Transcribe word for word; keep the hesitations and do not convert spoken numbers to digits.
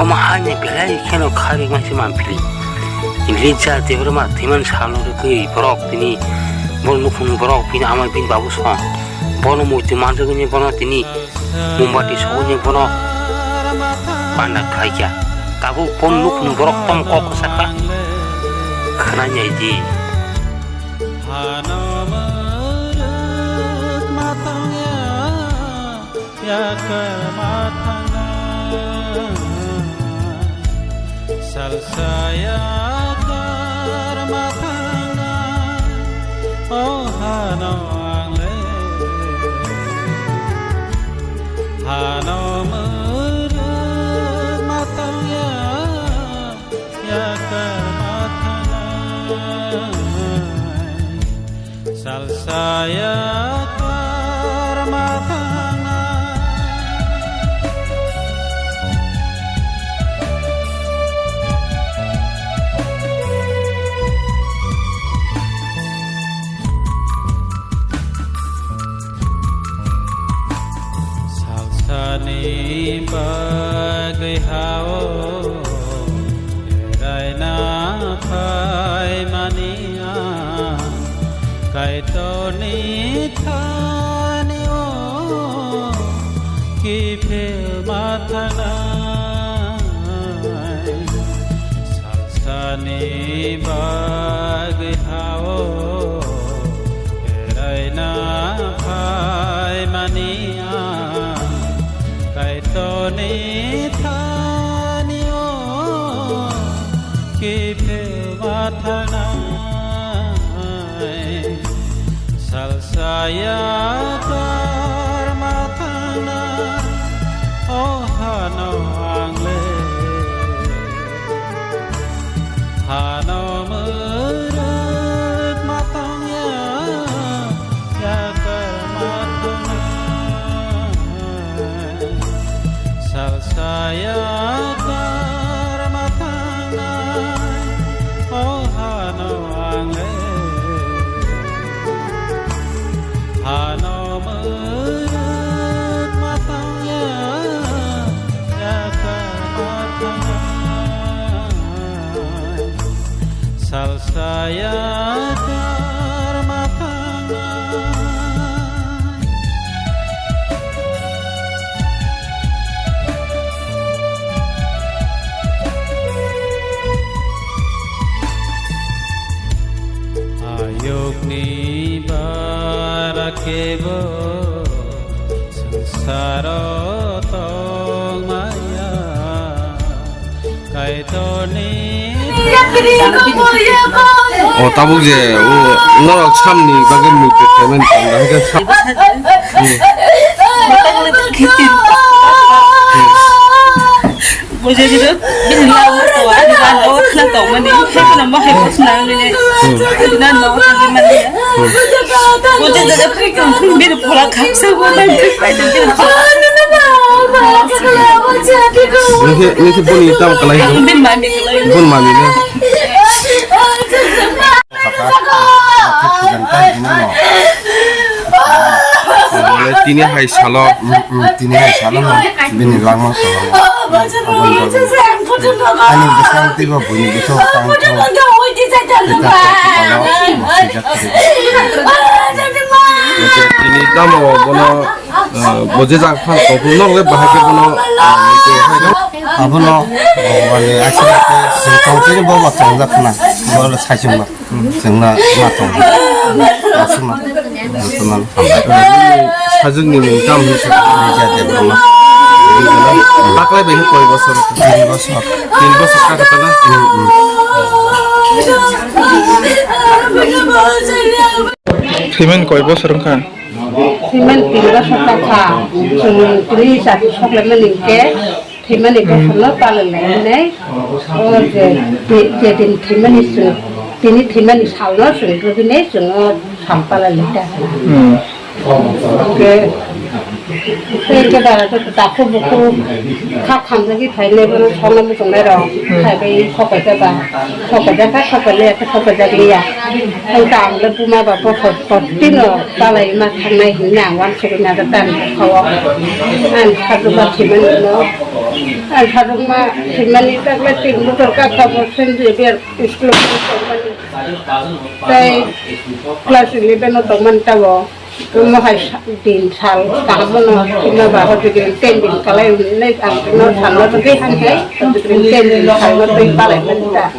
Omo haini belai kheno kharwi mani se manphili. Ringjak Debbarma thwimani salno rwgwi borok tini bo nukhungni borok bini amai bini babu song. Bono muitu manjagwi bono tini mombati sogwi bono panda khlaikha. Tabuk bo nukhungni borok tamo kok kwchakha. Khwnai nai di. Yakar ma thangnai, salsa yakar ma thangnai, o hano ang le. Hano mwrwk ma tongya, yakar ma thangnai. Salsa yakar ma thangnai. Salsani bagwi hao beraina phaimani ang Kaitorni thani o kiphil ma thangnai. Sani bagwi hao beraina phaimani ang Kaitorni thani o kiphil ma thangnai. Salsa yakar ma thangnai, o hano ang le. Hano mwrwk ma tongya, yakar ma thangnai. Salsa yakar ma thangnai, o hano ang le. Hano mwrwk ma tongya, yakar ma thangnai. Salsa yakar ma thangnai. Ayukni bara kebo sangsaro tongmaya. Kaitorni. O tabuk je, o norok samni bagwi mui khe khaimani tong da, hwnkhe sa-, hmm. Bujai diro, bini lawo to, ani ban o khna tongmani, haikhe no ma hai bosna nini. Nan no thangwi mani. Bujai dada, bini phola khaksa bo nai, bini phola. Nini, nini boni tamo kalai. Bini mami kalai. Boni mami no. Tini hai salo. Mm, mm, tini hai salo no. Bini langma salo. Aboni bagwi. Ani bwsang twibo buini bwsang tang tang. Tini tamo bono, ah, bo je jaga phang tongphuru norok le bahai khe bono, ah, abono, oh, mane aswk khe sing tong tini bo bo tongjak khna. Bo saichung ba. Chwngno ma tong. Aswkno. Jotono hambai. Sajwkni mung tamo hinwi sakha? Rija Debbarma. Taklai bai khe koi bosor? Tin bosor. Tin bosor kha khe tala? Hmm, hmm. Thwimani koi bosor wngkha? Thwimani tin bosor kha. Chwng tini char sok lai mani hwnkhe. Thwimani bosor no palai lai hinwi, o je, je, je din thwimani chwng, tini thwimani sal no chwng rwgwinai chwng o sal palai lai ta. Hmm. Hwnkhe Tei khe ba joto takhuk bukhuk kha khamjagwi phainai bono songno muchungnai rok. Hmm. Phaibai sokaijak ba, sokaijak kha, sokailiya khe sokaijak liya. Ang ta ang le buma ba bokhor totino balai ma thangnai hinwi ang uansugwi najakha ani bwkhao. Ang sajwkma thwimani no, ang sajwkma thwimani tagle tin bochor kakha bo sendri ber school o tongmani. Tei class eleven o tongmani tabo. Omo hai sa-, din sal kaham no, ino ba hojagri ten din kalai hwnwi ang no salno twi han hai, hojagri ten din salno twi palai mani ta.